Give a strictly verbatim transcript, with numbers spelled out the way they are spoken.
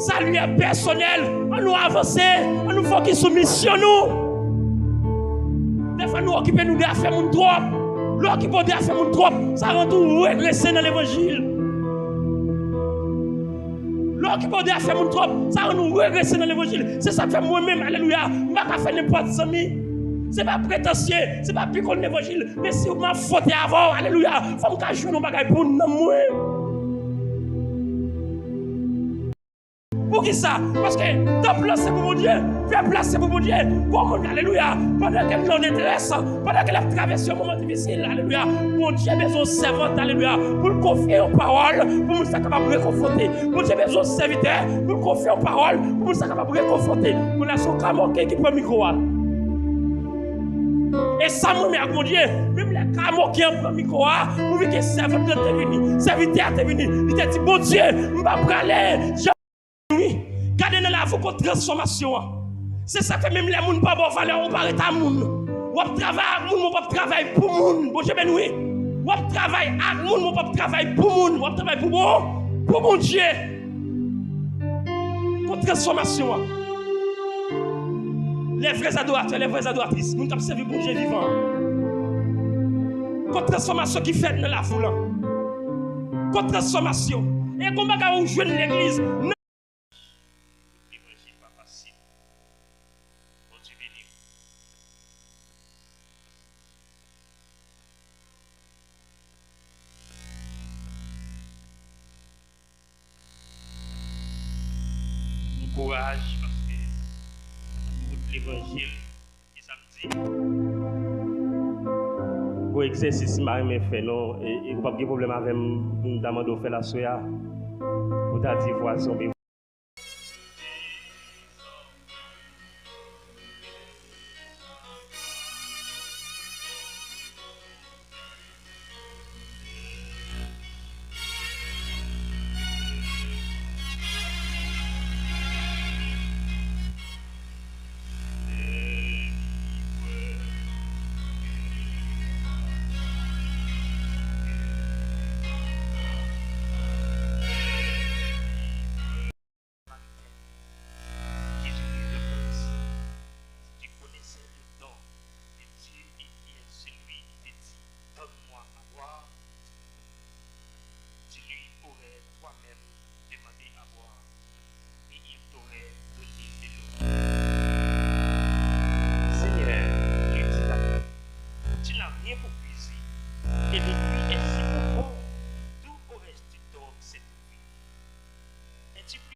Sali a pèsonèl, ann nou avanse, ann nou fokis sou misyon nou. Dèfwa nou okipe nou de afè moun twòp. Lè w okipe w de afè moun twòp, sa rann ou regrese nan levanjil. Lè w okipe w de afè moun twòp, sa rann ou regrese nan levanjil. Se sa k fè mwen menm, alelouya, m pa ka fè nenpòt zanmi. Se pa pretansye, se pa pi konn levanjil, men si m ap fwonte avè w, alelouya, fò m ka jwenn yon bagay pou nanm mwen. Poukisa? Paske tanp lan se pou Bondye, pèp la se pou Bondye. Bon moun, alelouya, pandan ke l nan detrès, pandan ke l ap travèse yon moman difisil, alelouya, Bondye bezwen yon sèvant, alelouya, pou l konfye yon pawòl, pou moun sa kapab rekonfòte. Bondye bezwen yon sèvitè pou l konfye yon pawòl, pou moun sa kapab rekonfòte. Kounye a se yon kamòken ki pran mikwo a. E sa m renmen ak Bondye, menm lè kamòken an pran mikwo a, pou vin ke sèvant lan te vini, sèvitè a te vini, li te di, Bondye, m pa prale jan wi. Gade nan lavi w kot transfòmasyon an. Se sa k fè menm lè moun pa ba w valè, ou pa ret a moun. W ap travay ak moun, men w p ap travay pou moun. Bondye beni w wi. W ap travay ak moun, men w p ap travay pou moun. W ap travay pou bon, pou Bondye. Kot transfòmasyon an. Les vrais adorateurs, les vraies adoratrices, moun k ap sèvi Bondye vivan an. Kot transfòmasyon ki fèt nan lavi w lan. Kot transfòmasyon. E gon bagay ou jwenn legliz. Levanjil pa fasil. Bondye beni w. Bon kouraj, paske wout levanjil, ki sa m di? Gwo egzèsis m pa renmen fè non, e, e ou p ap gen pwoblèm avè m pou m ta mande w fè l aswè a. Ou ta di vwazon, men